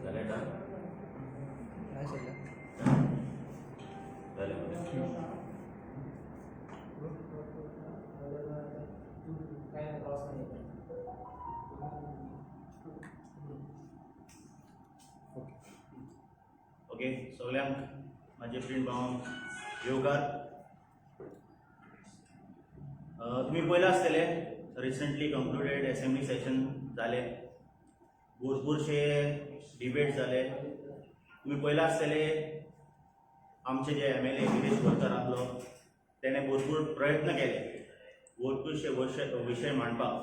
जालें डन? जालें मरे. ओके, सगल्यांक म्हाजे फ्रेंड भावांक येवकार. तुमी पळयलां आसतलें, रिसंटली कंक्लुडेड एसेंब्ली सेशन जालें, भरपूरशे डिबेट जाले. तुमी पळयलां आसतलें, आमचे जे एमएलए विरेश बोरकार आहलो, तेणें भरपूर प्रयत्न केले भरपूरशे विशय मांडपाक,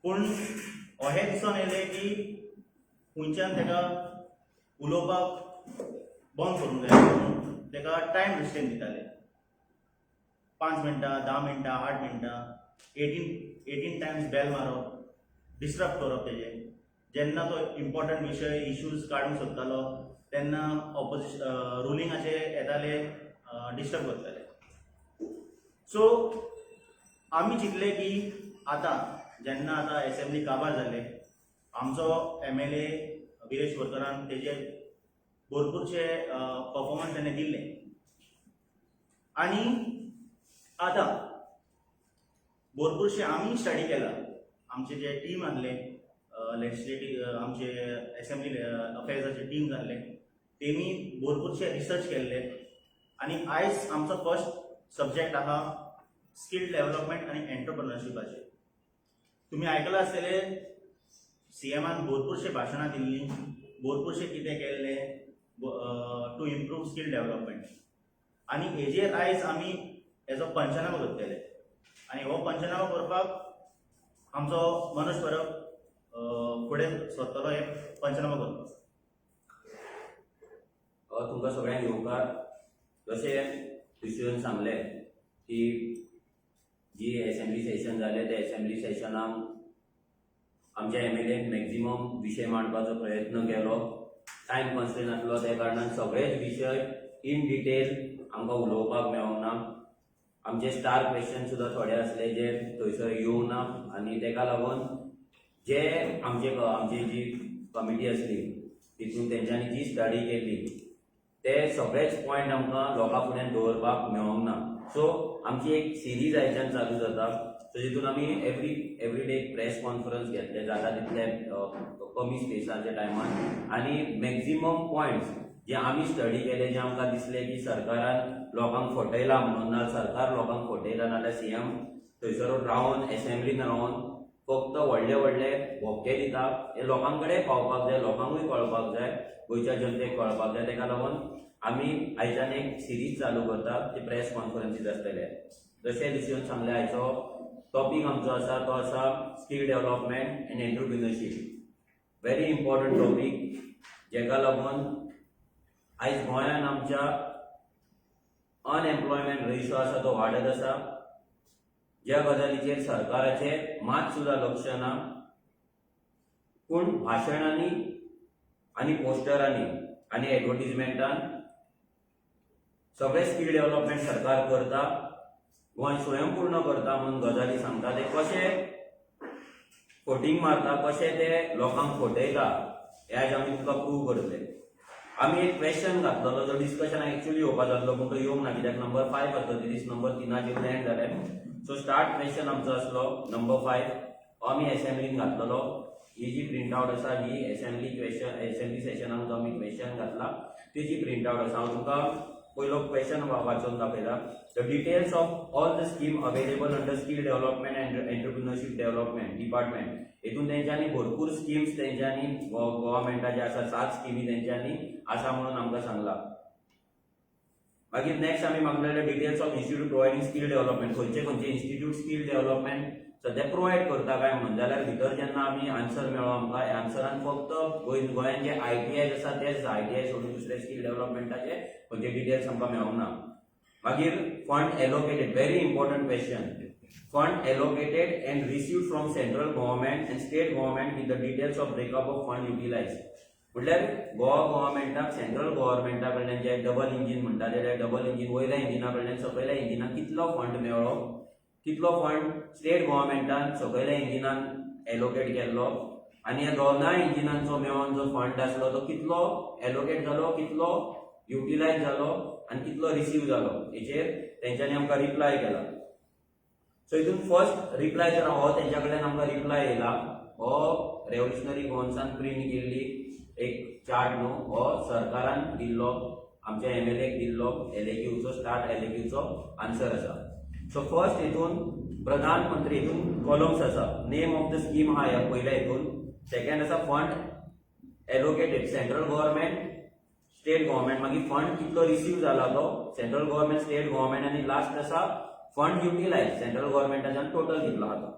पूण अशें दिसून येयलें की खंयच्यान ताका उलोवपाक बंद करूंक जाय म्हणून ताका टायम रिस्ट्रेन दिताले, 5 मिनटां, 10 मिनटां, 8 मिनटां, 18 18 टायम्स बेल मारप, डिस्टर्ब करप तेजें. जेन्ना तो इम्पॉर्टंट विशय, इश्यूज काडूंक सोदतालो, तेन्ना ऑपोजिशन रुलिंगाचे येताले, डिस्टर्ब करताले. सो आमी चिंतले की आतां जेन्ना आतां एसेंब्ली काबार जाले, आमचो एमएलए विरेश बोरकारान तेजे भरपूरशे परफॉर्मन्स तेणें दिल्ले आनी आतां भरपूरशे आमी स्टडी केला. आमचे जे टीम आहले, लेजिस्लेटीव, आमचे एसेंब्ली अफेर्साचे टीम आहले, तेणी भरपूरशे रिसर्च केल्ले आनी आयज आमचो फर्स्ट सब्जेक्ट आहा स्कील डेव्हलपमेंट आनी एंटरप्रिनरशिपाचेर. तुमी आयकलां आसतलें, सीएमान भरपूरशे भाशणां दिल्लीं, भरपूरशें कितें केल्लें टू इम्प्रूव स्कील डेव्हलपमेंट आनी हेजेर आयज आमी हेजो पंचनामो करतले आनी हो पंचनामो करपाक आमचो मनोज परब फुडें सरतलो हे पंचनामो करपाक. तुमकां सगळ्यांक येवकार. जशें दुसऱ्यान सांगलें की जी एसेंब्ली सेशन जालें, त्या एसेंब्ली सेशनाक आमच्या एमएलएन मॅक्झिमम विशय मांडपाचो प्रयत्न केलो. टायम कन्स्ट्रेन आसलो, त्या कारणान सगळेच विशय इन डिटेल आमकां उलोवपाक मेळोंक ना. आमचे स्टार क्वेश्चन सुद्दां थोडे आसले जे थंयसर येवंक ना आनी तेका लागून जे आमचे आमची जी कमिटी आसली, तितून तेंच्यांनी जी स्टडी केल्ली, ते सगळेच पॉयंट आमकां लोकां फुड्यान दवरपाक मेळोंक ना. सो आमची एक सिरीज आयच्यान चालू जाता. सो जितून आमी एवरी डे प्रेस कॉन्फरन्स घेतले, जाता तितले कमी स्पेसाच्या टायमान, आनी मॅक्झिमम पॉयंट्स जे आमी स्टडी केले, जे आमकां दिसले की सरकारान लोकांक फटयला म्हणून, ना सरकार लोकांक फटयला, नाल्यार सीएम थंयसर रावन, एसेंब्लीन रावन फक्त व्हडले व्हडले भोके दिता, हे लोकां कडेन पावपाक जाय, लोकांकूय कळपाक जाय, गोंयच्या जनतेक कळपाक जाय. तेका लागून आमी आयच्यान एक सिरीज चालू करता, ती प्रेस कॉन्फरन्सीस आसतले. जशें दुसऱ्यान सांगलें, आयचो टॉपीक आमचो आसा तो आसा skill development and entrepreneurship. Very important topic, जेका लागून आयज गोंयान आमच्या अनएम्प्लॉयमेंट रेशो आसा तो वाडत आसा, ज्या गजालीचेर सरकाराचें मात सुद्दां लक्ष ना. पूण भाशणांनी आनी पोस्टरांनी आनी एडवर्टीजमेंटान सगळे स्कील डेव्हलपमेंट सरकार करता, गोंय स्वयंपूर्ण करता म्हणून गजाली सांगता. ते कशे फटींग मारता, कशे ते लोकांक फटयता, हे आयज आमी तुमकां प्रूव करतले. आमी एक क्वेश्चन घातलेलो, जो डिस्कशन एक्चुअली येवपा जाल्लो, पूण तो येवंक ना, कित्याक नंबर 5 आसलो ते दीस, नंबर 3चेर लँड जाले. सो स्टार्ट क्वेश्चन आमचो आसलो नंबर 5, आमी एसेंब्लीन घातलेलो. ही जी प्रिंट आउट आसा, ही एसेंब्ली क्वेश्चन, एसेंब्ली सेशनाक जो आमी क्वेश्चन घातला, तेजी प्रिंट आउट आसा. हांव तुमकां पयलो क्वेश्चन वाचून दाखयता. The details of all the scheme available under skill development and entrepreneurship development department. हितून तेंच्यांनी भरपूर स्किम्स तेंच्यांनी गव्हर्मेंटाचे आसा, सात स्किमी तेंच्यांनी आसा म्हणून आमकां सांगला. मागीर नेक्स्ट आमी मागलेले details of institute providing skill development. खंयचे खंयचे इन्स्टिट्यूट स्कील डेव्हलपमेंट सद्या प्रोवायड करता काय म्हणून जाल्यार भितर जेन्ना आमी आन्सर मेळ्ळो आमकां, आन्सरान फक्त गोंयान जे आयटीआय आसा तेच आयटीआय सोडून दुसरे स्कील डेव्हलपमेंटाचे खंयचे डिटेल्स आमकां मेळोंक ना. मागीर fund allocated, very important question, fund allocated and received from central government and state government with the details of breakup of fund utilize. म्हटल्यार गोवा गव्हर्मेंटाक सेंट्रल गव्हर्मेंटा कडल्यान जे डबल इंजीन म्हणटा ते डबल इंजीन वयल्या इंजिना कडल्यान सकयल्या इंजिनाक कितलो फंड मेळ्ळो, कितलो फंड स्टेट गव्हर्मेंटान सकयल्या इंजिनान एलोकेट केल्लो आनी ह्या दोनाय इंजिनांचो मेळोन जो फंड आसलो तो कितलो एलोकेट जालो, कितलो युटिलायज जालो आनी कितलो रिसीव जालो, हेचेर तेंच्यांनी आमकां रिप्लाय केला. सो हितून फर्स्ट रिप्लाय जर हो तेंच्या कडल्यान आमकां रिप्लाय येयला, हो रेव्होल्युशनरी गोवन्सान प्रिंट केल्ली एक चार्ट न्हू, हो सरकारान दिल्लो, आमच्या एमएलएक दिल्लो एलएक्यूचो स्टार्ट एलएक्यूचो आन्सर आसा. सो फर्स्ट हितून प्रधानमंत्री हितून कॉलम्स आसा. नेम ऑफ the scheme आहा ह्या पयल्या हितून. सेकंड आसा fund allocated central government, state government, मागीर फंड कितलो रिसीव जाला तो सेंट्रल गव्हर्मेंट, स्टेट गव्हर्मेंट आनी लास्ट आसा फंड युटिलायज सेंट्रल गव्हर्मेंटाच्यान टोटल कितलो आहा तो.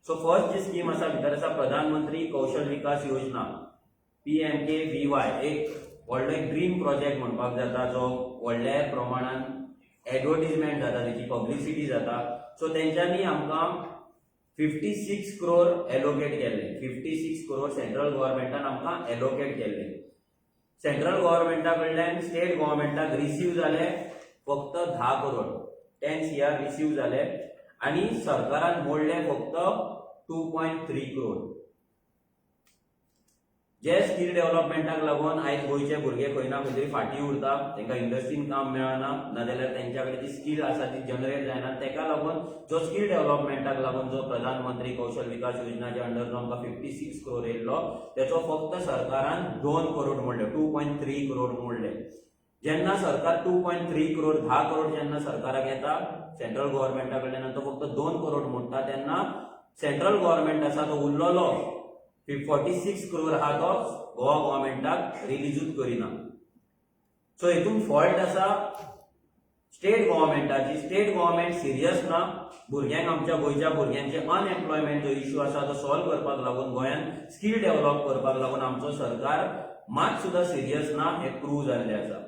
सो फर्स्ट जी स्कीम आसा भितर आसा प्रधानमंत्री कौशल विकास योजना, पीएमकेव्हीवाय, एक व्हडलो एक ड्रीम प्रोजेक्ट म्हणपाक जाता, जो व्हडल्या प्रमाणान एडवर्टीजमेंट जाता, तेची पब्लिसिटी जाता. सो तेंच्यांनी आमकां 56 क्रोर एलोकेट केल्ले. 56 क्रोर सेंट्रल गव्हर्मेंटान आमकां एलोकेट केल्ले. सेंट्रल गव्हर्मेंटा कडल्यान स्टेट गव्हर्मेंटाक रिसीव जाले फक्त 10 करोड, 10 सीआर रिसीव जाले आनी सरकारान मोडले फक्त 2.3 क्रोर. जे स्कील डेव्हलपमेंटाक लागून आयज गोंयचे भुरगे खंय ना खंय तरी फाटीं उरता, तांकां इंडस्ट्रीन काम मेळना, नाजाल्यार तेंच्या कडेन जी स्कील आसा ती जनरेट जायना. तेका लागून जो स्कील डेव्हलपमेंटाक लागून जो प्रधानमंत्री कौशल विकास योजनाच्या अंडर जो आमकां 56 क्रोर येयल्लो, तेचो फक्त सरकारान 2 करोड मोडले, 2.3 करोड मोडले. जेन्ना सरकार 2.3 करोड, 10 करोड जेन्ना सरकाराक येता सेंट्रल गव्हर्मेंटा कडल्यान, तो फक्त 2 करोड मोडटा, तेन्ना सेंट्रल गव्हर्मेंट आसा तो उरलेलो 46 क्रोर आहा तो गोवा गव्हर्मेंटाक रिलीजूच करिना. सो हितून फॉल्ट आसा स्टेट गव्हर्मेंटाची. स्टेट गव्हर्मेंट सिरियस ना भुरग्यांक, आमच्या गोंयच्या भुरग्यांचे अनएम्प्लॉयमेंट जो इश्यू आसा तो सॉल्व करपाक लागून, गोंयांत स्कील डेव्हलप करपाक लागून आमचो सरकार मात सुद्दां सिरियस ना हें प्रूव जाल्लें आसा.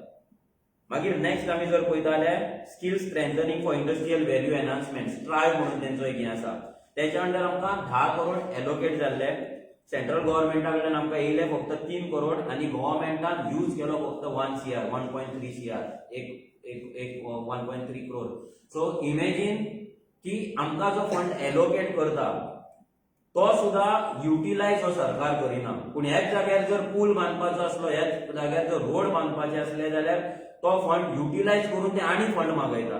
मागीर नेक्स्ट आमी जर पळयता जाल्यार skill strengthening for industrial value enhancement, STRIVE म्हणून तेंचो एक हें आसा. तेच्या अंडर आमकां 10 करोड एलोकेट जाल्ले. सेंट्रल गव्हर्मेंटा कडल्यान आमकां येयले फक्त 3 करोड आनी गव्हर्मेंटान यूज केलो फक्त 1 सीआर, 1.3 सीआर, एक एक एक 1.3 क्रोर. सो इमेजीन की आमकां जो फंड एलोकेट करता तो सुद्दां युटिलायज हो सरकार करिना. पूण ह्याच जाग्यार जर पूल बांदपाचो आसलो, ह्याच जाग्यार जर रोड बांदपाचे आसले जाल्यार तो फंड युटिलायज करून ते आनी फंड मागयता.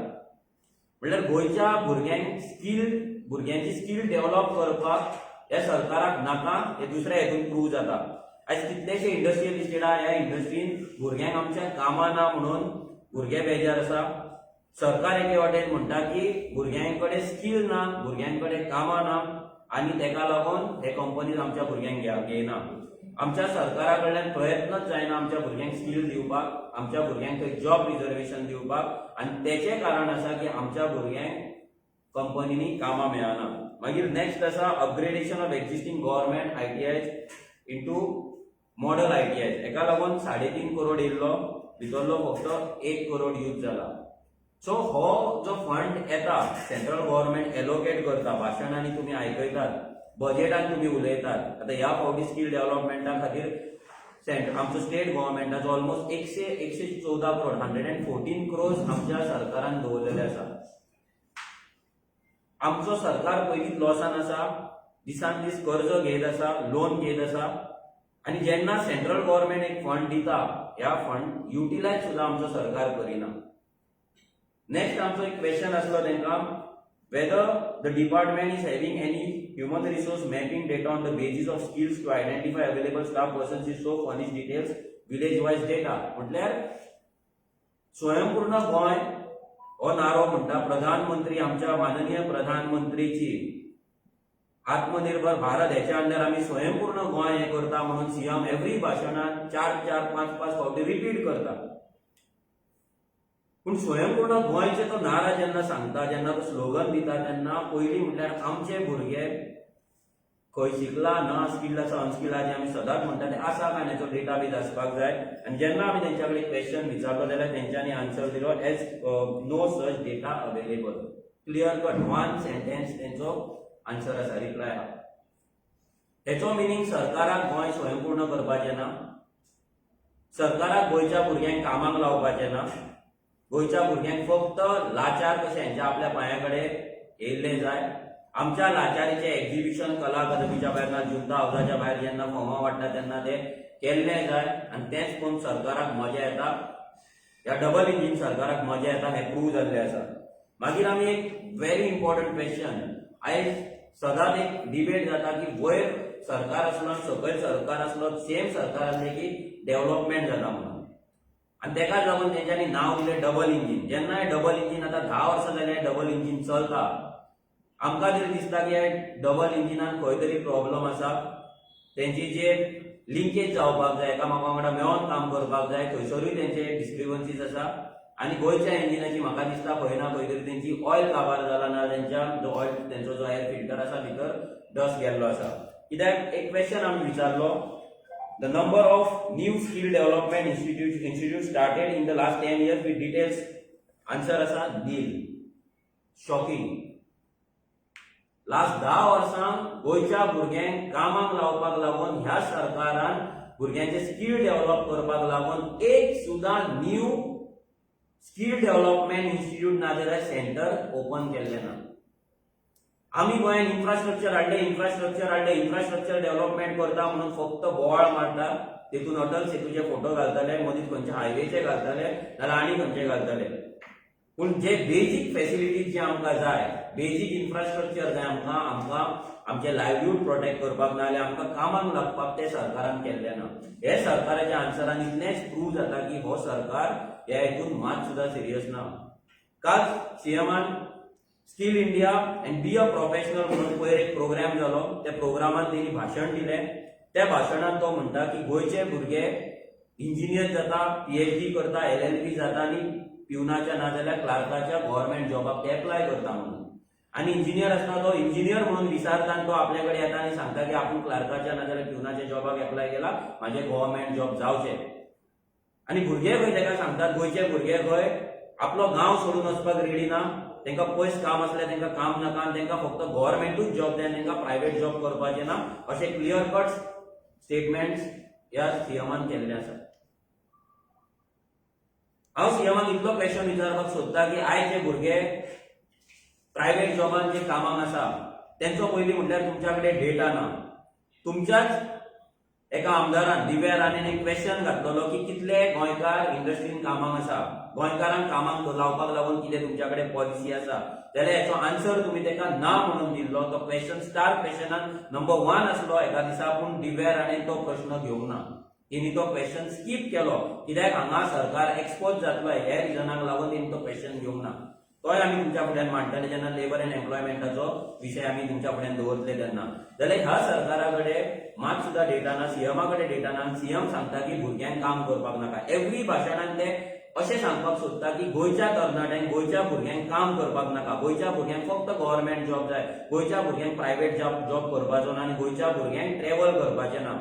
म्हणल्यार गोंयच्या भुरग्यांक स्कील, भुरग्यांची स्कील डेव्हलप करपाक ह्या सरकाराक नाका हे दुसऱ्या हेतून प्रूव जाता. आयज कितलेशे इंडस्ट्रियल इस्टेट आहा, ह्या इंडस्ट्रीन भुरग्यांक आमच्या कामां ना म्हणून भुरगे बेजार आसा. सरकार एके वाटेन म्हणटा की भुरग्यां कडेन स्कील ना, भुरग्यां कडेन कामां ना आनी तेका लागून हे कंपनीज आमच्या भुरग्यांक घेयना. आमच्या सरकारा कडल्यान प्रयत्नच जायना आमच्या भुरग्यांक स्कील दिवपाक, आमच्या भुरग्यांक थंय जॉब रिजर्वेशन दिवपाक आनी तेचें कारण आसा की आमच्या भुरग्यांक कंपनींनी कामां मेळना. मागीर नेक्स्ट आसा upgradation of existing government ITI into model ITI. हेका लागून 3.5 करोड येयल्लो, भितरलो फक्त 1 करोड यूज जाला. सो हो जो फंड येता, सेंट्रल गव्हर्मेंट एलोकेट करता, भाशणांनी तुमी आयकयतात, बजेटान तुमी उलयतात. आतां ह्या फावटी स्कील डेव्हलपमेंटा खातीर आमचो स्टेट गव्हर्मेंटाचो ऑलमोस्ट 114 करोड, 114 क्रोर्स आमच्या सरकारान दवरलेले आसा. आमचो सरकार पयलींच लॉसान आसा, दिसान दीस कर्ज घेत आसा, लोन घेत आसा आनी जेन्ना सेंट्रल गव्हर्मेंट एक फंड दिता, ह्या फंड युटिलायज सुद्दां आमचो सरकार करिना. नेक्स्ट आमचो एक क्वेश्चन आसलो तांकां, whether the department is having any human resource mapping data on the basis of skills to identify available staff persons, if so, furnish details, village wise data. म्हटल्यार स्वयंपूर्ण गोंय हो नारो म्हणटा प्रधानमंत्री, आमच्या माननीय प्रधानमंत्रीची आत्मनिर्भर भारत हेच्या अंडर आमी स्वयंपूर्ण गोंय हें करता म्हणून सीएम एवरी भाशणान चार चार पांच पांच फावटी रिपीट करता. पूण स्वयंपूर्ण गोंयचे तो नारा जेन्ना सांगता, जेन्ना तो स्लोगन दिता, तेन्ना पयलीं म्हटल्यार आमचे भुरगे खंय शिकला ना, स्किल्ड आसा, अनस्किल्ड आसा, जे आमी सदांच म्हणटा ते आसा काय ना, हेचो डेटा बेज आसपाक जाय. आनी जेन्ना आमी तेंच्या कडेन क्वेश्चन विचारलो जाल्यार तेंच्यांनी आन्सर दिलो as no such data available. Clear cut one sentence तेंचो आन्सर आसा, रिप्लाय आहा. हेचो मिनींग सरकाराक गोंय स्वयंपूर्ण करपाचें ना, सरकाराक गोंयच्या भुरग्यांक कामाक लावपाचें ना. गोंयच्या भुरग्यांक फक्त लाचार कशें हेंच्या आपल्या पांया कडेन येयल्ले जाय. आमच्या लाचारीचें एक्झिबिशन कला अकादमीच्या भायर ना जुंता हावजाच्या भायर जेन्ना फॉर्मां वाडटा तेन्ना ते केल्लें जाय आनी तेंच पळोवन सरकाराक मजा येता, ह्या डबल इंजीन सरकाराक मजा येता हें प्रूव जाल्लें आसा. मागीर आमी एक व्हेरी इम्पॉर्टंट क्वेश्चन, आयज सदांच एक डिबेट जाता की वयर सरकार आसलो आनी सकयल सरकार आसलो, सेम सरकार आसलें की डेव्हलपमेंट जाता म्हणून. आनी तेकाच लागून तेंच्यांनी नांव दिलें डबल इंजीन. जेन्ना हें डबल इंजीन आतां 10 वर्सां जालीं हें डबल इंजीन चलता, आमकां तरी दिसता की हे डबल इंजिनान खंय तरी प्रॉब्लम आसा. तेंची जे लिंकेज जावपाक जाय, एकामेका वांगडा मेळोन काम करपाक जाय, थंयसरूय तेंचे डिस्क्रिपन्सीज आसा. आनी गोंयच्या इंजिनाची म्हाका दिसता खंय ना खंय तरी तेंची ऑयल काबार जाला ना, तेंच्या जो ऑयल तेंचो जो एयर फिल्टर आसा भितर डस्ट गेल्लो आसा. कित्याक एक क्वेश्चन आमी विचारलो, the number of new skill development institute started in the last 10 years with details. Answer आसा नील. शॉकिंग. लास्ट 10 वर्सांक गोंयच्या भुरग्यांक कामाक लावपाक लागून ह्या सरकारान भुरग्यांचे स्कील डेव्हलप करपाक लागून एक सुद्दां न्यू स्कील डेव्हलपमेंट इन्स्टिट्यूट नाजाल्यार सेंटर ओपन केल्लें ना. आमी गोंयांत इन्फ्रास्ट्रक्चर हाडलें, इन्फ्रास्ट्रक्चर हाडलें, इन्फ्रास्ट्रक्चर डेव्हलपमेंट करता म्हणून फक्त बोवाळ मारता. तितून अटल सेतूचे फोटो घालतले, मदीं खंयचे हायवेचे घालतले, नाजाल्यार आनी खंयचे घालतले. पूण जे बेजीक फेसिलिटीज जे आमकां जाय, बेजीक इन्फ्रास्ट्रक्चर जाय आमकां, आमकां आमचे लायवलीहूड प्रोटेक्ट करपाक नाजाल्यार आमकां कामाक लागपाक, ते सरकारान केल्लें ना. हे सरकाराच्या आन्सरान इतलेंच प्रूव जाता की हो सरकार ह्या हितून मात सुद्दां सिरियस ना. काल सीएमान Skill India and be a professional म्हणून पयर एक प्रोग्राम जालो, त्या प्रोग्रामान तेणी भाशण दिलें. त्या भाशणांत तो म्हणटा की गोंयचे भुरगे इंजिनियर जाता, पीएचडी करता, एलएलबी जाता आनी पिवनाच्या नाजाल्यार क्लार्काच्या गव्हर्मेंट जॉबाक ते एप्लाय करता म्हणून. आनी इंजिनियर आसता तो इंजिनियर म्हणून विसारता आनी तो आपल्या कडेन येता आनी सांगता की आपूण क्लार्काच्या नाजाल्यार पिवनाच्या जॉबाक एप्लाय केला, म्हाजें गव्हर्मेंट जॉब जावचें. आनी भुरगे खंय ताका सांगतात, गोंयचे भुरगे खंय आपलो गांव सोडून वचपाक रेडी ना. तांकां पयस काम आसल्यार तांकां काम नाका आनी तांकां फक्त गव्हर्मेंटूच जॉब जाय, तांकां प्रायवेट जॉब करपाचें ना, अशें क्लियर कट स्टेटमेंट्स ह्या सीएमान केल्ले आसा. हांव सीएमाक इतलो क्वेश्चन विचारपाक सोदता की आयज जे भुरगे प्रायवेट जॉबान जे कामाक आसा तेंचो पयलीं म्हटल्यार तुमच्या कडेन डेटा ना. तुमच्याच एका आमदारान दिव्या राणेन एक क्वेश्चन घातलेलो की कितले गोंयकार इंडस्ट्रीन कामाक आसा, गोंयकारांक कामाक लावपाक लागून कितें तुमच्या कडेन पॉलिसी आसा, जाल्यार हेचो आन्सर तुमी ताका ना म्हणून दिल्लो. तो क्वेश्चन स्टार क्वेश्चनान नंबर वन आसलो एका दिसा, पूण दिव्या राणेन तो प्रश्न घेवंक ना. तेणी तो क्वेश्चन स्कीप केलो, कित्याक हांगा सरकार एक्सपोज जातलो हे रिजनाक लागून तेणी तो क्वेश्चन घेवंक ना. तोय आमी तुमच्या फुड्यान मांडटले जेन्ना लेबर अँड एम्प्लॉयमेंटाचो विशय आमी तुमच्या फुड्यान दवरतले तेन्ना. जाल्यार ह्या सरकारा कडेन मात सुद्दां डेटा ना, सीएमा कडेन डेटा ना आनी सीएम सांगता की भुरग्यांक काम करपाक नाका. एवरी भाशणान ते अशें सांगपाक सोदता की गोंयच्या तरणाट्यांक, गोंयच्या भुरग्यांक काम करपाक नाका, गोंयच्या भुरग्यांक फक्त गव्हर्मेंट जॉब जाय, गोंयच्या भुरग्यांक प्रायवेट जॉब करपाचो ना आनी गोंयच्या भुरग्यांक ट्रॅव्हल करपाचें ना.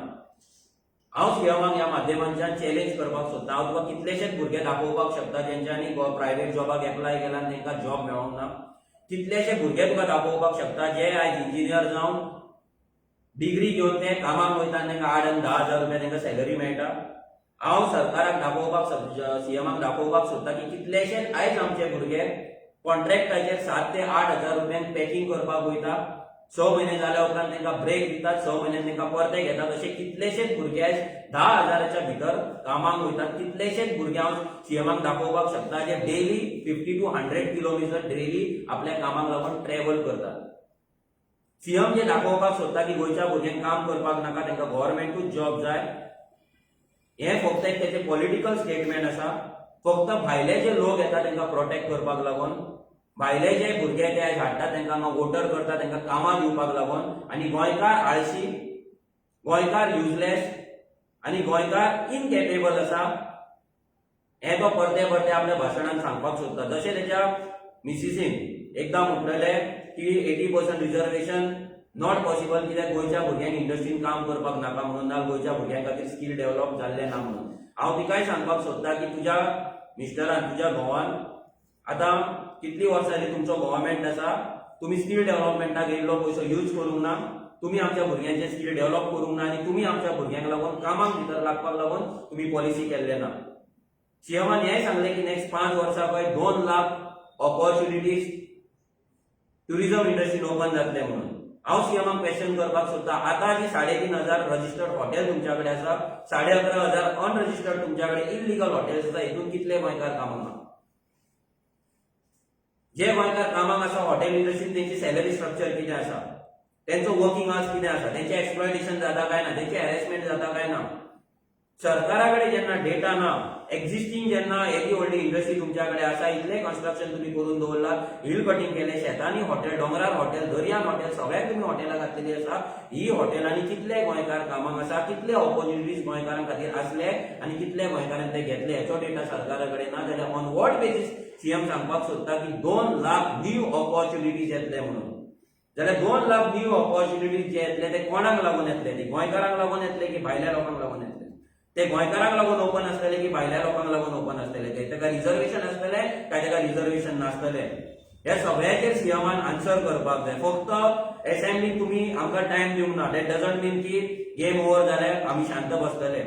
हांव सीएमाक ह्या माध्यमांतल्यान चॅलेंज करपाक सोदता. हांव तुका कितलेशेच भुरगे दाखोवपाक शकता जेंच्यांनी प्रायवेट जॉबाक एप्लाय केला आनी तांकां जॉब मेळोंक ना. कितलेशे भुरगे तुका दाखोवपाक शकता जे आयज इंजिनियर जावन डिग्री घेवन ते कामाक वयता आनी तांकां 8 आनी 10 हजार रुपया तांकां सॅलरी मेळटा. हांव सरकाराक दाखोवपाक, सीएमाक दाखोवपाक सोदता की कितलेशेच आयज आमचे भुरगे कॉन्ट्रॅक्टाचेर 7 ते 8 हजार रुपयांक पॅकिंग करपाक वयता. 6 म्हयने जाल्या उपरांत तांकां ब्रेक दितात, 6 म्हयन्यान तांकां परते घेतात. अशे कितलेशेच भुरगे आयज 10 हजाराच्या भितर कामाक वयतात. कितलेशेच भुरगे हांव सीएमाक दाखोवपाक शकता जे daily 50 to 100 kilometre daily आपल्या कामाक लागून ट्रॅव्हल करतात. सीएम जे दाखोवपाक सोदता की गोंयच्या भुरग्यांक काम करपाक नाका, तांकां गव्हर्मेंटूच जॉब जाय, हें फक्त एक तेचें पॉलिटिकल स्टेटमेंट आसा. फक्त भायले जे लोक येता तांकां प्रोटेक्ट करपाक लागून, भायले जे भुरगे ते आयज हाडटा तांकां हांगा वोटर करता, तांकां कामां दिवपाक लागून. आनी गोंयकार आळशी, गोंयकार युजलेस आनी गोंयकार इनकेपेबल आसा. हें तो परते परते आपल्या भाशणान सांगपाक सोदता. जशें तेच्या मिसिसीन एकदां म्हटलेलें की 80% रिजर्वेशन not possible, कित्याक गोंयच्या भुरग्यांक इंडस्ट्रीन काम करपाक नाका म्हणून, ना गोंयच्या भुरग्यां खातीर स्कील डेव्हलप जाल्लें ना म्हणून. हांव तिकाय सांगपाक सोदता की तुज्या मिस्टरान, तुज्या घोवान आतां कितलीं वर्सां जालीं तुमचो गव्हर्मेंट आसा, तुमी स्कील डेव्हलपमेंटाक येयल्लो पयसो यूज करूंक ना. तुमी आमच्या भुरग्यांचे स्कील डेव्हलप करूंक ना आनी तुमी आमच्या भुरग्यांक लागून कामाक भितर लागपाक लागून तुमी पॉलिसी केल्ले ना. सीएमान हेंय सांगलें की नेक्स्ट 5 वर्सां खंय 2 लाख ऑपॉर्च्युनिटीज ट्युरिझम इंडस्ट्रीन ओपन जातले म्हणून. हांव सीएमाक क्वेश्चन करपाक सोदता, आतां जी 3500 रजिस्टर्ड हॉटेल तुमच्या कडेन आसा, 11,500 अनरजिस्टर्ड तुमच्या कडेन इलिगल हॉटेल्स आसा, हितून कितले गोंयकार कामाक ना? जे गोंयकार कामाक आसा हॉटेल इंडस्ट्रीन, तेंची सॅलरी स्ट्रक्चर कितें आसा, तेंचो वर्किंग आवर्स कितें आसा, तेंचें एक्सप्लॉयटेशन जाता काय ना, तेंचें हॅरेसमेंट जाता काय ना? सरकारा कडेन जेन्ना डेटा ना, एक्झिस्टींग जेन्ना येदी व्हडली इंडस्ट्री तुमच्या कडेन आसा, इतलें कन्स्ट्रक्शन तुमी करून दवरला, हिल कटिंग केलें, शेतांनी हॉटेल, दोंगरार हॉटेल, दर्यान हॉटेल, सगळ्याक तुमी हॉटेलां घातलेली आसा. ही हॉटेलांनी कितले गोंयकार कामाक आसा, कितले ऑपॉर्च्युनिटीज गोंयकारां खातीर आसले आनी कितले गोंयकारान ते घेतले, हेचो डेटा सरकारा कडेन ना जाल्यार ऑन what basis CM सांगपाक सोदता की 2 लाख न्यू ऑपॉर्च्युनिटीज येतले म्हणून? जाल्यार 2 लाख न्यू ऑपॉर्च्युनिटीज जे येतले ते कोणाक लागून येतले? ते गोंयकारांक लागून येतले की भायल्या लोकांक लागून येतले? ते गोंयकारांक लागून ओपन आसतले की भायल्या लोकांक लागून ओपन आसतले? ते ताका रिझर्वेशन आसतले काय ताका रिझर्वेशन नासतले? ह्या सगळ्याचेर सीएमान आन्सर करपाक जाय. फक्त एसेंब्लीक तुमी आमकां टायम दिवंक ना, that doesn't मीन की गेम ओवर जाले, आमी शांत बसतले.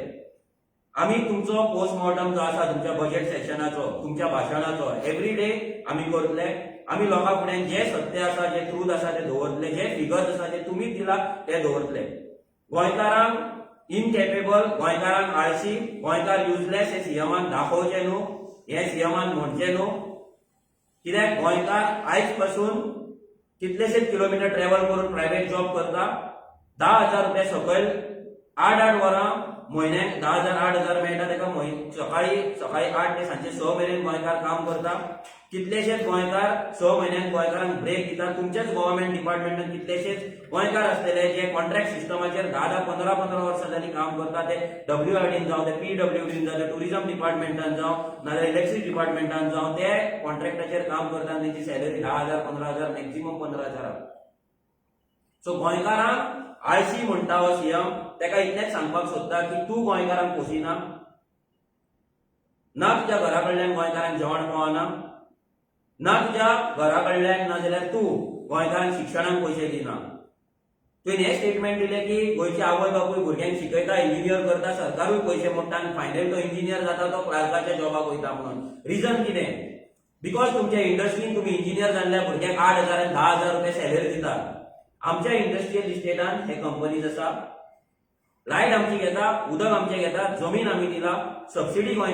आमी तुमचो पोस्टमॉर्टम जो आसा तुमच्या बजेट सेशनाचो, तुमच्या भाशणाचो, एवरी डे आमी करतले. आमी लोकां फुड्यान जे सत्य आसा, जे ट्रूथ आसा ते दवरतले, जे फिगर्स आसा जे तुमी दिला ते दवरतले. गोंयकारांक इनकेपेबल, गोंयकारांक आळशी, गोंयकार युजलेस हे सीएमान दाखोवचें न्हू, हे सीएमान म्हणचें न्हू. कित्याक गोंयकार आयज पासून कितलेशेच किलोमिटर ट्रॅव्हल करून प्रायव्हेट जॉब करता. 10,000 रुपया सकयल 8-8 वरां, म्हयन्याक 10,000, 8,000 मेळटा ताका. सकाळी सकाळी 8 ते सांजचे 6 मेरेन गोंयकार काम करता. कितलेशेच गोंयकार 6 म्हयन्यांक गोंयकारांक ब्रेक दितात. तुमच्याच गव्हर्मेंट डिपार्टमेंटान कितलेशेच गोंयकार आसतले जे कॉन्ट्रॅक्ट सिस्टमाचेर 10-10, 15-15 वर्सां जाली काम करता. ते डब्ल्यूआरडीन जावं, ते पीडब्ल्यूडीन जावं, ते टुरिझम डिपार्टमेंटान जावं, नाजाल्यार इलेक्ट्रिक डिपार्टमेंटान जावं, ते कॉन्ट्रॅक्टाचेर काम करता आनी तेंची सॅलरी 10,000, 15,000, मॅक्झिमम 15,000. सो गोंयकारांक आळशी म्हणटा हो सीएम, ताका इतलेंच सांगपाक सोदता की तूं गोंयकारांक पोशिना ना, तुज्या घरा कडल्यान गोंयकारांक जेवण पावना ना, तुज्या घरा कडल्यान ना जाल्यार तूं गोंयकारांक शिक्षणाक पयशे दिना. तुवें हें स्टेटमेंट दिलें की गोंयचे आवय बापूय भुरग्यांक शिकयता, इंजिनियर करता, सरकारूय पयशे मोडटा आनी फायनल तो इंजिनियर जाता तो क्लार्काच्या जॉबाक वयता म्हणून. रिजन कितें? Because तुमच्या इंडस्ट्रीन तुमी इंजिनियर जाल्ल्या भुरग्यांक 8,000 आनी 10,000 रुपया सॅलरी दितात. आमच्या इंडस्ट्रियल इस्टेटान हे कंपनीज आसा. लायट आमची घेता, उदक आमचें घेता, जमीन आमी दिला, सबसिडी गोंय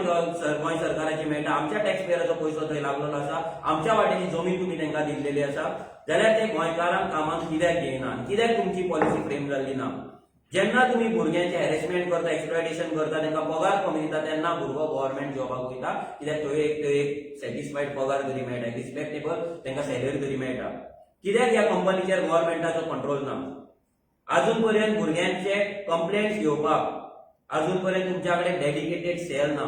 सरकाराची मेळटा, आमच्या टॅक्स पेयराचो पयसो थंय लागलेलो आसा. आमच्या वाटेची जमीन तुमी तांकां दिल्लेली आसा, जाल्यार ते गोंयकारांक कामाक कित्याक घेयना? कित्याक तुमची पॉलिसी फ्रेम जाल्ली ना? जेन्ना तुमी भुरग्यांचे हॅरेसमेंट करता, एक्सप्लॉयटेशन करता, तांकां पगार कमी दिता, तेन्ना भुरगो गव्हर्मेंट जॉबाक वयता. कित्याक थंय एक सॅटिस्फायड पगार तरी मेळटा, रिस्पेक्टेबल तांकां सॅलरी तरी मेळटा. कित्याक ह्या कंपनीचेर गव्हर्मेंटाचो कंट्रोल ना? अजून पर्यंत भुरग्यांचे कंप्लेंट्स घेवपाक अजून पर्यंत तुमच्या कडेन डेडिकेटेड सेल ना.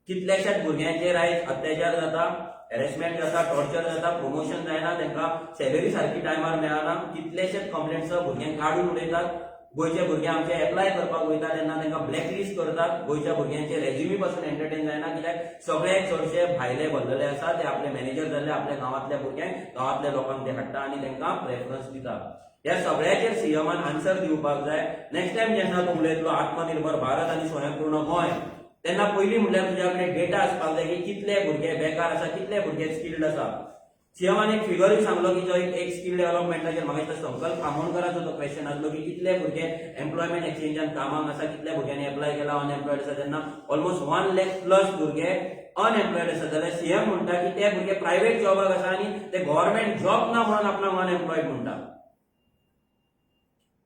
कितल्याशाच भुरग्यांचेर आयज अत्याचार जाता, हॅरेसमेंट जाता, टॉर्चर जाता, प्रमोशन जायना, तांकां सॅलरी सारकी टायमार मेळना. कितलेशेच कंप्लेंट्स, भुरग्यांक काडून उडयतात. गोंयचे भुरगे आमचे एप्लाय करपाक वयता तेन्ना तांकां ब्लॅकलिस्ट करतात. गोंयच्या भुरग्यांचे रेज्युमी पासून एंटरटेन जायना, कित्याक सगळे चडशे भायले भरलेले आसा. ते आपले मॅनेजर जाल्ले, आपल्या गांवांतल्या भुरग्यांक, गांवांतल्या लोकांक ते हाडटा आनी तांकां प्रेफरन्स दिता. ह्या सगळ्याचेर सीएमान आन्सर दिवपाक जाय. नेक्स्ट टायम जेन्ना तूं उलयतलो आत्मनिर्भर भारत आनी स्वयंपूर्ण गोंय, तेन्ना पयलीं म्हणल्यार तुज्या कडेन डेटा आसपाक जाय की कितले भुरगे बेकार आसा, कितले भुरगे स्किल्ड आसा. सीएमान एक फिगरूय सांगलो की जो एक स्किल डेव्हलपमेंटाचेर म्हाका दिसता संकल्प आमोणकराचो तो क्वेश्चन आसलो की कितले भुरगे एम्प्लॉयमेंट एक्सचेंजान कामाक आसा, कितल्या भुरग्यांनी एप्लाय केला, अनएम्प्लॉयड आसा. तेन्ना ऑलमोस्ट 1 लॅक प्लस भुरगे अनएम्प्लॉयड आसा, जाल्यार सीएम म्हणटा की ते भुरगे प्रायव्हेट जॉबाक आसा आनी ते गव्हर्मेंट जॉब ना म्हणून आपणाक अनएम्प्लॉयड म्हणटा.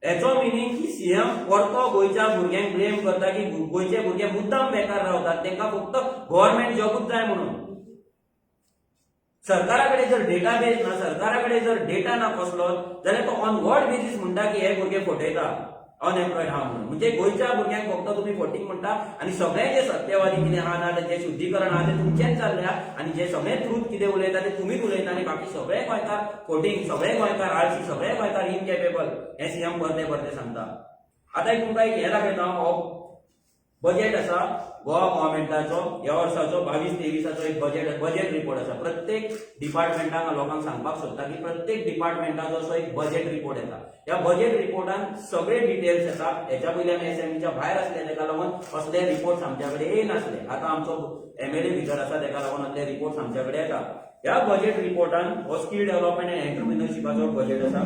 हेचो मिनींग की सीएम परतो गोंयच्या भुरग्यांक ब्लेम करता की गोंयचे भुरगे मुद्दाम बेकार रावतात, तांकां फक्त गव्हर्मेंट जॉबूच जाय म्हणून. सरकारा कडेन जर डेटाबेस ना, सरकारा कडेन जर डेटा ना कसलो, जाल्यार तो ऑन what basis म्हणटा की हे भुरगे फटयता? अनएम्प्लॉयड आहा म्हणून. म्हणजे गोंयच्या भुरग्यांक फक्त तुमी फटींग म्हणटा आनी सगळे जे सत्यवादी कितें आहा ना, तेंचें शुद्धीकरण आहा तें तुमचेंच जाल्लें आहा आनी जे सगळे ट्रूथ कितें उलयता ते तुमीच उलयता आनी बाकी सगळे गोंयकार फटींग, सगळे गोंयकार आळशी, सगळे गोंयकार इनकेपेबल हें सीएम परते परते सांगता. आतां एक तुमकां एक हें दाखयता हांव. हो बजेट आसा गोवा गव्हर्मेंटाचो, ह्या वर्साचो 22-23आचो एक बजेट रिपोर्ट आसा. प्रत्येक डिपार्टमेंटाक लोकांक सांगपाक सोदता की प्रत्येक डिपार्टमेंटाचो असो एक बजेट रिपोर्ट येता. ह्या बजेट रिपोर्टान सगळे डिटेल्स येता. हेच्या पयलीं आमी एसेंब्लीच्या भायर आसले, तेका लागून असले रिपोर्ट्स आमच्या कडेन येयनासले. आतां आमचो एमएलए भितर आसा, तेका लागून असले रिपोर्ट्स आमच्या कडेन येता. ह्या बजेट रिपोर्टान हो स्कील डेव्हलपमेंट आनी एंटरप्रिनरशिपाचो बजेट आसा.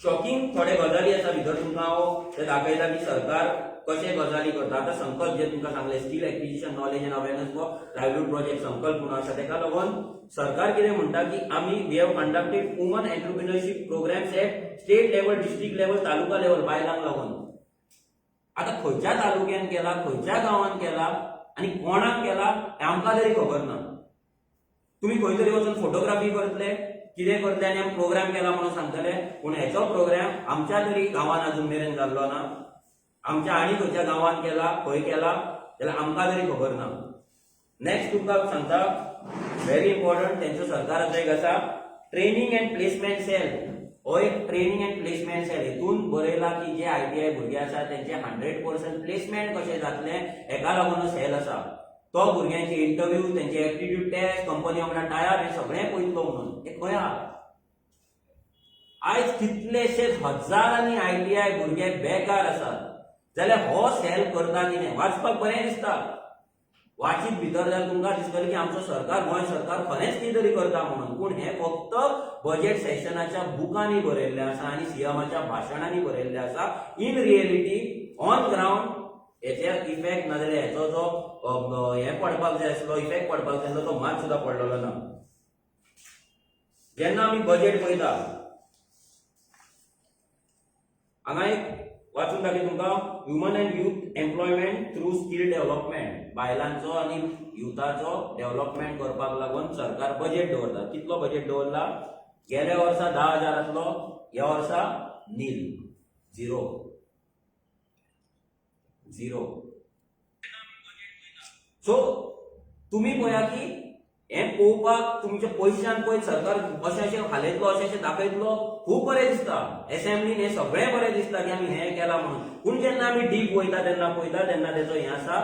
शॉकिंग थोडे गजाली आसा भितर, तुमकां हांव ते दाखयता की सरकार कशे गजाली करता. आतां संकल्प जे तुमकां सांगले, skill acquisition, knowledge and awareness for livelihood project संकल्प म्हणून आसा. तेका लागून सरकार कितें म्हणटा की आमी we have conducted women entrepreneurship programs at state level, district level, taluka level बायलांक लागून. आतां खंयच्या तालुक्यान केला, खंयच्या गांवान केला आनी कोणाक केला हें आमकां तरी खबर ना. तुमी खंय तरी वचून फोटोग्राफी करतले, कितें करतले आनी आमी प्रोग्राम केला म्हणून सांगतले, पूण हेचो प्रोग्राम आमच्या तरी गांवान अजून मेरेन जाल्लो ना. आमच्या आनी खंयच्या गांवान केला, खंय केला जाल्यार आमकां तरी खबर ना. नेक्स्ट तुमकां सांगता, व्हेरी इम्पॉर्टंट, तेंचो सरकाराचो एक आसा ट्रेनिंग अँड प्लेसमेंट सेल. हो एक ट्रेनिंग अँड प्लेसमेंट सेल, हितून बरयला की जे आयटीआय भुरगे आसा तेंचे 100% प्लेसमेंट कशें जातलें हेका लागून सेल आसा. तो भुरग्यांचे इंटरव्यू, तेंचे एप्टिट्यूड टेस्ट, कंपनी वांगडा टायअप, हें सगळें पळयतलो म्हणून. हें खंय आहा? आयज कितलेशेच हजारांनी आयटीआय भुरगे बेकार आसात, जाल्यार हो सेल करता कितें? वाचपाक बरें दिसता. वाचीत भितर जाल्यार तुमकां दिसतलें की आमचो सरकार, गोंय सरकार खरेंच कितें तरी करता म्हणून. पूण हें फक्त बजेट सेशनाच्या बुकांनी बरयल्लें आसा आनी सीएमाच्या भाशणांनी बरयल्लें आसा. इन रियलिटी ऑन ग्रावंड हेचेर इफेक्ट ना जाल्यार हेचो जो हें पडपाक जाय आसलो, इफेक्ट पडपाक जाय आसलो, तो मात सुद्दां पडलेलो ना. जेन्ना आमी बजेट पळयता, हांगा एक वाचून दाखय तुमकां, women and youth employment through skill development. बायलांचो आनी युथाचो डेव्हलपमेंट करपाक लागून सरकार बजेट दवरता. कितलो बजेट दवरला? गेल्या वर्सा 10,000 आसलो, ह्या वर्सा नील, झिरो, झिरो. सो तुमी पळया की हें पळोवपाक तुमच्या पयशान पळयत सरकार अशें अशें हालयतलो, अशें अशें दाखयतलो, खूब बरें दिसता. एसेंब्लीन हें सगळें बरें दिसता की आमी हें केलां म्हणून. पूण जेन्ना आमी डीप वयता तेन्ना पळयता तेन्ना तेजो हें आसा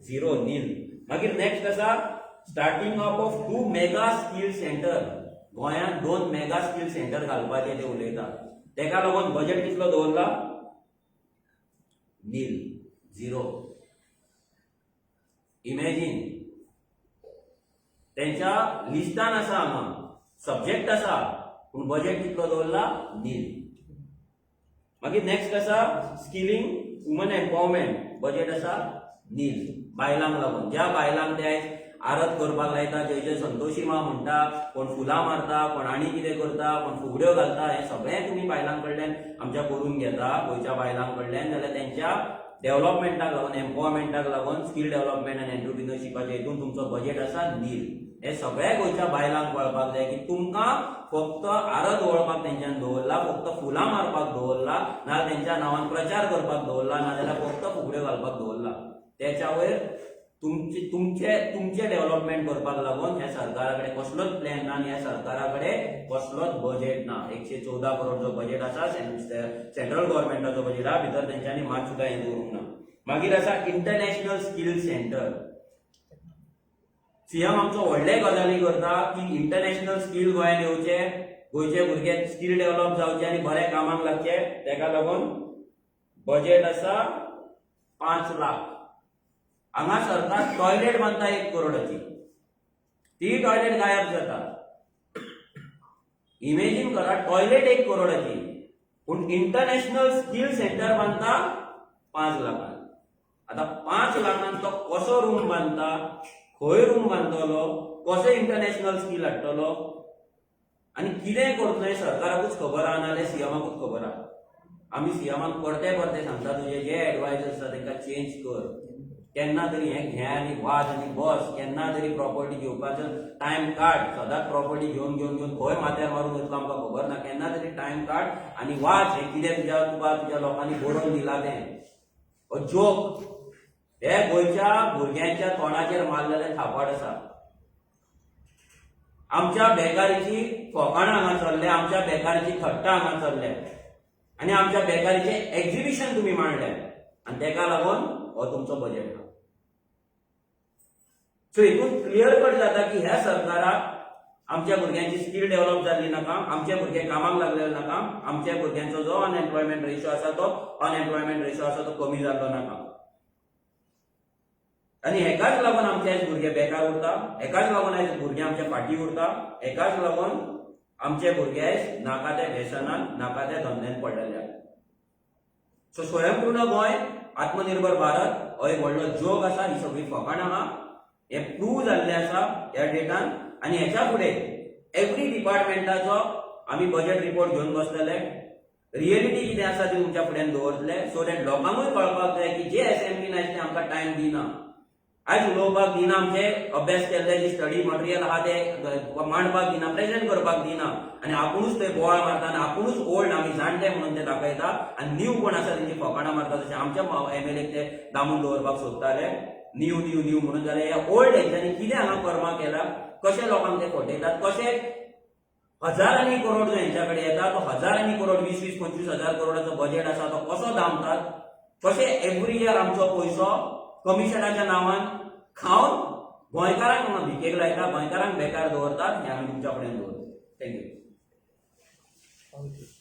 झिरो, नील. मागीर नेक्स्ट आसा starting up of two mega skill center. गोंयांत दोन मेगा स्कील सेंटर घालपाचे ते उलयता. तेका लागून बजेट कितलो दवरला? नील, झिरो. इमॅजीन, तेंच्या लिस्टान आसा, हांगा सब्जेक्ट आसा, पूण बजेट कितलो दवरला? नील. मागीर नेक्स्ट आसा स्किलिंग वुमन एम्पावरमेंट, बजेट आसा नील. बायलांक लागून, ज्या बायलांक ते आयज आरत करपाक लायता, जय जय संतोषी मा म्हणटा, कोण फुलां मारता, कोण आनी कितें करता, कोण फुगड्यो घालता, हें सगळें तुमी बायलां कडल्यान आमच्या करून घेता, गोंयच्या बायलां कडल्यान. जाल्यार तेंच्या डेव्हलपमेंटाक लागून, एम्पावरमेंटाक लागून, स्कील डेव्हलपमेंट आनी एंटरप्रिनरशिपाच्या हितून तुमचो बजेट आसा नील. हे सगळ्या गोंयच्या बायलांक कळपाक जाय की तुमकां फक्त आरत ओंवळपाक तेंच्यान दवरला, फक्त फुलां मारपाक दवरला, ना तेंच्या नांवान प्रचार करपाक दवरला, नाजाल्यार फक्त फुगड्यो घालपाक दवरला. तेच्या वयर तुमचे तुमचे डेव्हलपमेंट करपाक लागून ह्या सरकारा कडेन कसलोच प्लॅन ना आनी ह्या सरकारा कडेन कसलोच बजेट ना. 114 करोड जो बजेट आसा, सेंट्रल गव्हर्मेंटाचो बजेट आहा, भितर तेंच्यांनी मात सुद्दां हें दवरूंक ना. मागीर आसा इंटरनॅशनल स्कील सेंटर. सीएम आमचो व्हडले गजाली करता की इंटरनॅशनल स्कील गोंयांत येवचे, गोंयचे भुरगे स्कील डेव्हलप जावचे आनी बऱ्या कामाक लागचे. तेका लागून बजेट आसा 5 लाख. हांगा सरकार टॉयलेट बांदता 1 करोडाची, ती टॉयलेट गायब जाता. इमेजीन करा, टॉयलेट 1 करोडाची, पूण इंटरनॅशनल स्कील सेंटर बांदता 5 लाखान. आता 5 लाखान तो कसो रूम बांदता, खंय रूम बांदतलो, कसो इंटरनॅशनल स्कील हाडटलो आनी कितें करतलो हें सरकाराकूच खबर आहा, नाजाल्यार सीएमाकूच खबर आहा. आमी सीएमाक परते परते सांगता, तुजे जे एडवायजर्स आसा तांकां चेंज कर. केन्ना तरी हें घे आनी वाच आनी बस. केन्ना तरी प्रॉपर्टी घेवपाचो टायम काड. सदांच प्रॉपर्टी घेवन घेवन घेवन खंय माथ्यार मारून वयतलो आमकां खबर ना. केन्ना तरी टायम काड आनी वाच हें कितें तुज्या तुका तुज्या लोकांनी बरोवन दिलां तें. हो जोक, हे गोंयच्या भुरग्यांच्या तोंडाचेर मारलेलें थापट आसा. आमच्या बेकारीची फकाणां हांगा चल्ल्या, आमच्या बेकारीची थट्टा हांगा चल्ल्या आनी आमच्या बेकारीचें एक्झिबिशन तुमी मांडलें आनी तेका लागून हो तुमचो बजेट हा. सो हितून क्लियर कट जाता की ह्या सरकाराक आमच्या भुरग्यांची स्कील डेव्हलप जाल्ली नाका, आमचे भुरगे कामाक लागलेले नाका, आमच्या भुरग्यांचो जो अनएम्प्लॉयमेंट रेशो आसा तो कमी जाल्लो नाका. आनी हेकाच लागून आमचे आयज भुरगे बेकार उरता, हेकाच लागून आयज भुरगे आमच्या फाटीं उरता, हेकाच लागून आमचे भुरगे आयज नाका त्या व्यसनान, नाका त्या धंद्यान पडलेले आसा. सो स्वयंपूर्ण गोंय, आत्मनिर्भर भारत हो एक व्हडलो जोक आसा. ही सगळी फकाणां आहा हें प्रूव जाल्लें आसा ह्या डेटान. आनी हेच्या फुडें एवरी डिपार्टमेंटाचो आमी बजेट रिपोर्ट घेवन बसलेले, रियलिटी कितें आसा ती तुमच्या फुड्यान दवरतले, सो that लोकांकूय कळपाक जाय की जे असेंब्लीन आयज ते आमकां टायम दिना, आयज उलोवपाक दिना, आमचे अभ्यास केल्ले जे स्टडी मटेरियल आहा ते मांडपाक दिना, प्रेझेंट करपाक दिना आनी आपुणूच थंय बोवाळ मारता आनी आपुणूच ओल्ड, आमी जाणटे म्हणून ते दाखयता आनी न्यू कोण आसा तेंची फकाणां मारता. तशें आमच्या एमएलए ते दामून दवरपाक सोदताले न्यू न्यू न्यू म्हणून, जाल्यार ह्या ओल्ड हेंच्यांनी कितें हांगा कर्मां केला, कशे लोकांक ते फटयतात, कशे हजारांनी करोड जो हेंच्या कडेन येता तो हजारांनी करोड, 20-20, 25 हजार करोडाचो बजेट आसा तो कसो दामतात, कशे एवरी इयर आमचो पयसो कमिशनाच्या नांवान खावन गोंयकारांक हांगा भिकेक लायता, गोंयकारांक बेकार दवरतात, हें आमी तुमच्या फुड्यान दवरता. Thank you. Thank you.